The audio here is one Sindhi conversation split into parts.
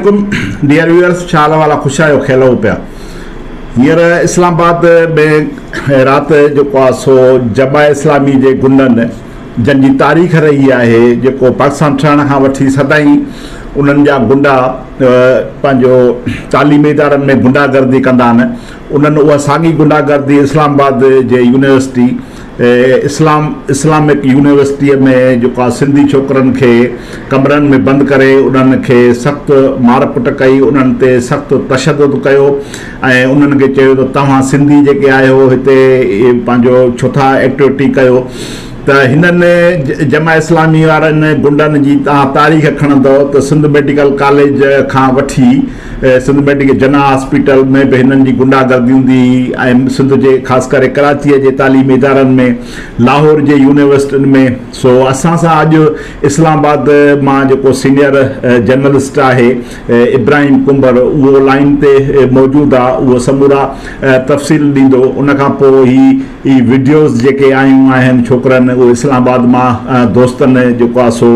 عليڪم ڊيئر ويورس ڇا حال احوال آ خوش آهيو کيلو پيا هينئر اسلام آباد ۾ رات جيڪو آ سو جماعت اسلامي جي گنڊن جن جي تاريخ رهي آهي جيڪو پاڪستان ٺهڻ کان وٺي سدائين انهن جا گنڊا پنهنجو تعليمي ادارن ۾ گنڊا گردي ڪندا آهن انهن اها ساڳي گنڊا گردي اسلام آباد جي يونيورسٽي اسلام اسلامڪ يونيورسٽيء ۾ جيڪو آ سنڌي ڇوڪرن کي ڪمرن ۾ بند ڪري انهن کي سخت مار ڪٽ ڪئي انهن تي سخت تشدد ڪيو ۽ انهن کي چيو ته توهان سنڌي جيڪي آهيو هتي پنهنجو ڇو ٿا ايڪٽيوٽي ڪيو ته هنن جماعت اسلامي وارن گنڊن جي توهان تاريخ کڻندؤ ته سنڌ ميڊيڪل ڪاليج کان وٺي سنڌ ميڊيڪل جناح هاسپيٽل ۾ به هنن جي گنڊا گردي هوندي هئي ۽ سنڌ جي خاص ڪري ڪراچيء جي تعليمي ادارن ۾ لاهور جي يونيورسٽين ۾ سو اسان سان اڄ اسلام آباد مان جيڪو سينئر جرنلسٽ آهي ابراهيم ڪنڀر اهو لائين تي موجود آ اهو سمورا تفصيل ڏيندو ان کان پوء هي هي وڊيوز جيڪي آيون آهن ڇوڪرن اهي اسلام آباد مان دوستن جيڪو آ سو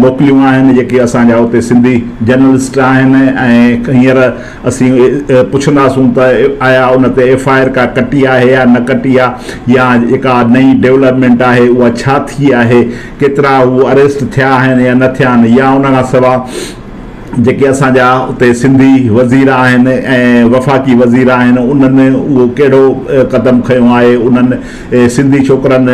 موڪليون آهن جيڪي اسان جا اتي سنڌي جرنلسٽ آهن ۽ هينئر اسين پڇنداسون ته آيا ان تي ايف I R ڪا ڪٽي آهي يا نه ڪٽي آ يا جيڪا نئين ڊولپمينٽ آهي اها ڇا ٿي آهي ڪيترا هو اريسٽ ٿيا آهن يا نه ٿيا آهن يا ان کان سوا جيڪي اسان جا اتي سنڌي وزير آهن ۽ وفاقي وزير آهن انهن اهو ڪهڙو قدم کنيو آهي انهن سنڌي ڇوڪرن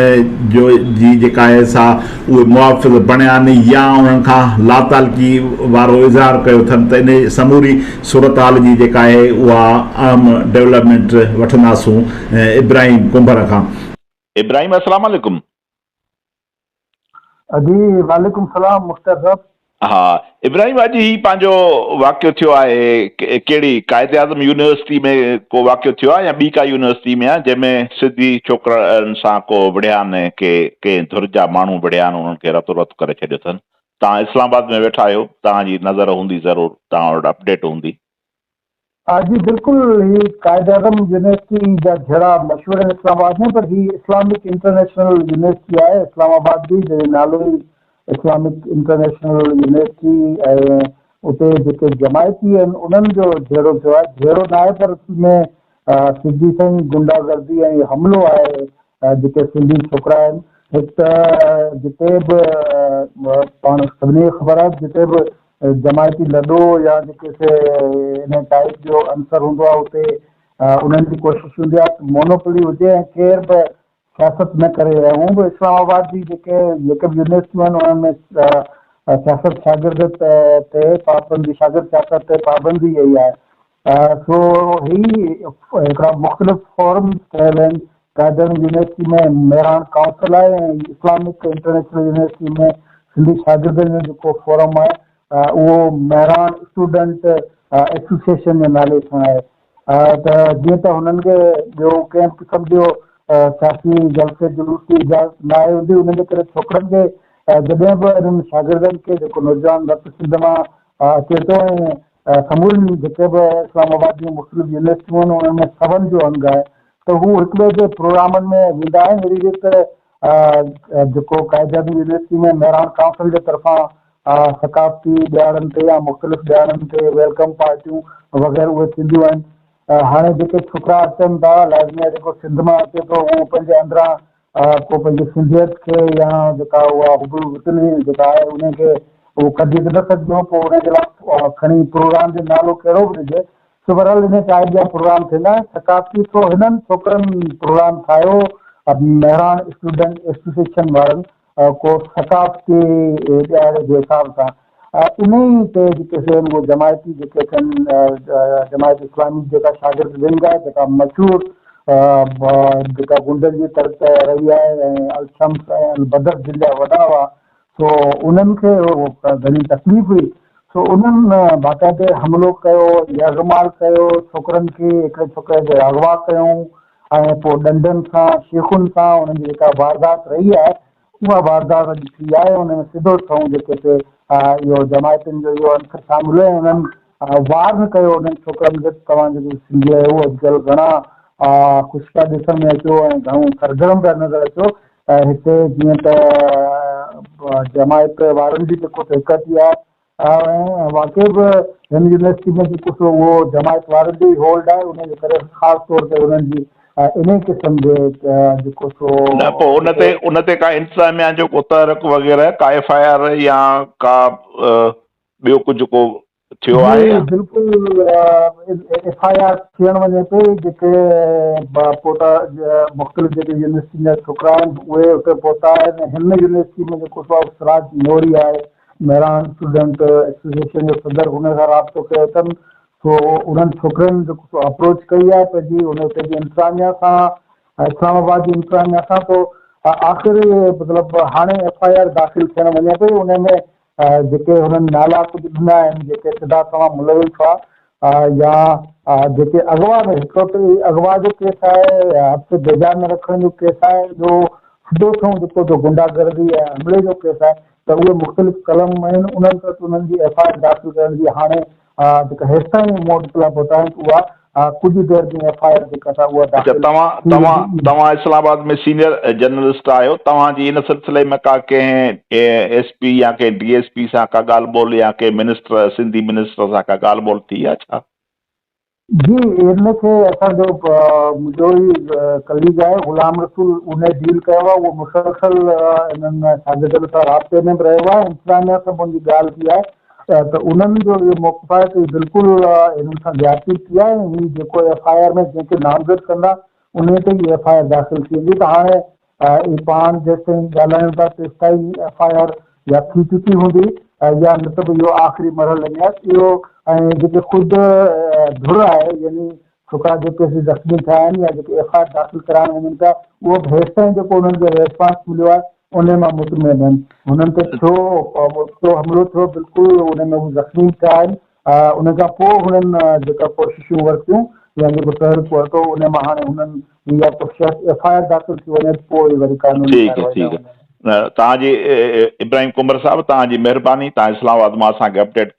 جو جي جيڪا آهي سا اهي محافظ بڻيا آهن يا انهن کان لاتعلقي وارو اظهار ڪيو اٿن ته ان سموري صورتحال جي جيڪا آهي اها اهم ڊولپمينٽ وٺنداسون ابراهيم ڪنڀر کان. ابراهيم السلام عليڪم. جي وعليڪم السلام مختيار صاحب. ها ابراهيم اڄ هي پنهنجو واقعو ٿيو آهي ڪهڙي قائد اعظم يونيورسٽي ۾ ڪو واقعو ٿيو آهي يا ٻي ڪا يونيورسٽي ۾ آهي جنهن ۾ سنڌي ڇوڪرن سان ڪو وڙهيا آهن ڪي ڪنهن ڌر جا ماڻهو وڙهيا آهن انهن کي رتو رت ڪري ڇڏيو اٿن توهان اسلام آباد ۾ ويٺا آهيو توهان جي نظر هوندي ضرور توهان وٽ اپڊيٽ هوندي. ها جي بلڪل هي قائد اعظم يونيورسٽي جا جھڙا مشھور آھن اسلام آباد ۾ پر هي اسلامڪ انٽرنيشنل يونيورسٽي آهي اسلام آباد جي جنهن جو نالو ئي اسلامڪ انٽرنيشنل يونيورسٽي ۽ اتي جيڪي جماعتي آهن انهن جو جھيڙو ٿيو آهي جھيڙو ناهي پر اصل ۾ سڌي سئين گنڊا گردي ۽ حملو آهي جيڪي سنڌي ڇوڪرا آهن هڪ ته جتي به پاڻ سڀني کي خبر آهي جتي به جماعتي لڏو يا جيڪي سي ان ٽائيپ جو عنصر هوندو آهي اتي انهن جي ڪوشش هوندي آهي ته مونوپولي هجي ۽ ڪير به سياست نه ڪري ۽ هونء به اسلام آباد جي جيڪي جيڪي به يونيورسٽيون آهن انهن ۾ سياست شاگرد تي پابندي شاگرد سياست تي پابندي اهي آهي سو هي هڪڙا مختلف فورمز ٺهيل آهن قائداعظم يونيورسٽي ۾ مهراڻ ڪائونسل آهي ۽ اسلامڪ انٽرنيشنل يونيورسٽي ۾ سنڌي شاگردن جو جيڪو فورم آهي اهو مهراڻ اسٽوڊنٽ ايسوسيئيشن جي نالي سان آهي ته جيئن ته هنن کي ٻيو ڪنهن به قسم جو سياسي جلسي جلوس جي اجازت ناهي هوندي ان جي ڪري ڇوڪرن کي جڏهن به انهن شاگردن کي جيڪو نوجوان رت سنڌ مان اچي ٿو ۽ سمورين جيڪي به اسلام آباد جون مختلف يونيورسٽيون آهن انهن ۾ سون جو انگ آهي ته هو هڪ ٻئي جي پروگرامن ۾ ويندا آهن اهڙي ريت جيڪو قائد اعظم يونيورسٽي ۾ مهراڻ ڪائونسل جي طرفان ثقافتي ڏهاڙن تي يا مختلف ڏهاڙن تي ويلڪم پارٽيون وغيره اهي ٿينديون آهن هاڻي جيڪي ڇوڪرا اچن ٿا لازمي آهي جيڪو سنڌ مان اچي ٿو اهو پنهنجي اندران ڪو پنهنجي سنڌيت کي يا جيڪا اها حب الوطني جيڪا آهي ان کي اهو ڪڍي ته نه سگهندو پوء ان جي لاء کڻي پروگرام جو نالو ڪهڙو به ڏجي سو بهرحال ان ٽائيپ جا پروگرام ٿيندا آهن ثقافتي سو هنن ڇوڪرن پروگرام ٺاهيو مهراڻ اسٽوڊنٽ ايسوسيئيشن وارن ڪو ثقافتي ڏهاڙي جي حساب سان انهي تي جيڪي سي اهي جماعتي جيڪي اٿن جماعت اسلامي جيڪا شاگرد ونگ آهي جيڪا مشهور جيڪا غنڊن جي ترت رهي آهي ۽ الشمس ۽ البدر جن جا وڏا هئا سو انهن کي گهڻي تڪليف هئي سو انهن باقاعدي حملو ڪيو يرغمال ڪيو ڇوڪرن کي هڪڙي ڇوڪري کي اغوا ڪيائون ۽ پوء ڏنڊن سان شيخن سان انهن جي جيڪا واردات رهي آهي اها واردات اڄ ٿي آهي ان ۾ سڌو سنئون جيڪي سي اهو جماعتن جو اهو عنصر شامل هو ۽ انهن وار نه ڪيو انهن ڇوڪرن کي ته توهان جيڪي سنڌي آهيو اڄڪلهه گهڻا خوش پيا ڏسڻ ۾ اچو ۽ گهڻو سرگرم پيا نظر اچو هتي جيئن ته جماعت وارن جي جيڪو هڪ ٿي آهي. ۽ واقعي به هن يونيورسٽي ۾ جيڪو سو اهو جماعت وارن جو ئي هولڊ آهي ان جي ڪري خاص طور تي انهن جي انهي قسم جي جيڪو سو نه پوء ان تي ان تي ڪا انتظاميا جو ڪو تحرڪ وغيره ڪا ايف I R يا ڪا ٻيو ڪجهه ڪو ٿيو آهي جي يا؟ بلڪل ايف I R ٿيڻ وڃي پئي جيڪي پوتا مختلف جيڪي يونيورسٽين جا ڇوڪرا آهن اهي اتي پهتا آهن هن يونيورسٽي ۾ جيڪو سو سراج نوري آهي مهراڻ اسٽوڊنٽ ايسوسيئيشن جو صدر ان سان رابطو ڪيو اٿن سو انهن ڇوڪرن جيڪو سو اپروچ ڪئي آهي پنهنجي ان اتي جي انتظاميا سان اسلام آباد جي انتظاميا سان سو آخر مطلب هاڻي ايف I R داخل ٿيڻ وڃي پئي ان ۾ جيڪي هنن نالا ڪجهه ڏنا آهن، جيڪي سڌا سنوان ملوث هئا يا جيڪي اغوا ۾ هڪڙو ته اغوا جو ڪيس آهي يا هٿ بيجا نه رکڻ جو ڪيس آهي ٻيو سڌو سنئون جيڪو جو غنڊا گردي ۽ حملي جو ڪيس آهي ته اهي مختلف قلم آهن انهن تحت انهن جي ايف I R داخل ڪرڻ جي هاڻي جيڪا هيستائين مون وٽ اطلاع پهتا آهن ته اها ڪجهه دير ۾ ايف I R جيڪا سا اها اچا داخل توهان ٿي توهان ويندي. توهان اسلام آباد ۾ سينيئر جرنلسٽ آهيو توهان جي ان سلسلي ۾ ڪا ڪنهن ايس پي يا ڪنهن ڊي ايس پي سان ڪا ڳالهه ٻولهه يا ڪنهن منسٽر سنڌي منسٽر سان ڪا ڳالهه ٻولهه ٿي آهي ڇا؟ جي ان کي اسان جو منهنجو ئي ڪليگ آهي غلام رسول ان ڊيل ڪيو آهي اهو مسلسل انهن شاگردن سان رابطي ۾ به رهيو آهي انتظاميا سان به ان جي ڳالهه ٿي آهي ته انهن جو اهو موقف آهي ته هي بلڪل انهن سان زيادتي ٿي آهي ۽ هي جيڪو ايف I R ۾ جنهن کي نامزد ڪندا انهي تي ئي ايف I R داخل ٿي ويندي ته هاڻي اهي پاڻ جيستائين ڳالهايون ٿا تيستائين ايف I R يا ٿي چڪي هوندي يا نه ته به اهو آخري مرحلي ۾ آهي اهو ۽ جيڪي خود ڌر آهي يعني ڇوڪرا جيڪي سي زخمي ٿيا آهن يا جيڪي ايف I R داخل ڪرائڻ وڃن پيا اهو به هيستائين جيڪو انهن کي ريسپانس مليو آهي انهي مان مطمئن آهن هنن تي ڇو اوچتو حملو ٿيو بلڪل انهي ۾ هو زخمي ٿيا آهن ان کان پوء هنن جيڪا ڪوششون ورتيون يا جيڪو تحرڪ ورتو انهي مان هاڻي هنن اها ڪوشش آهي ته ايف I R داخل ٿي وڃي ته پوء وري قانوني ٺيڪ آهي ڪارروائي ٺيڪ ڏانهن وڃن. آهي توهان جي ابراهيم ڪنڀر صاحب توهان جي مهرباني توهان اسلام آباد مان اسان کي اپڊيٽ ڪيو.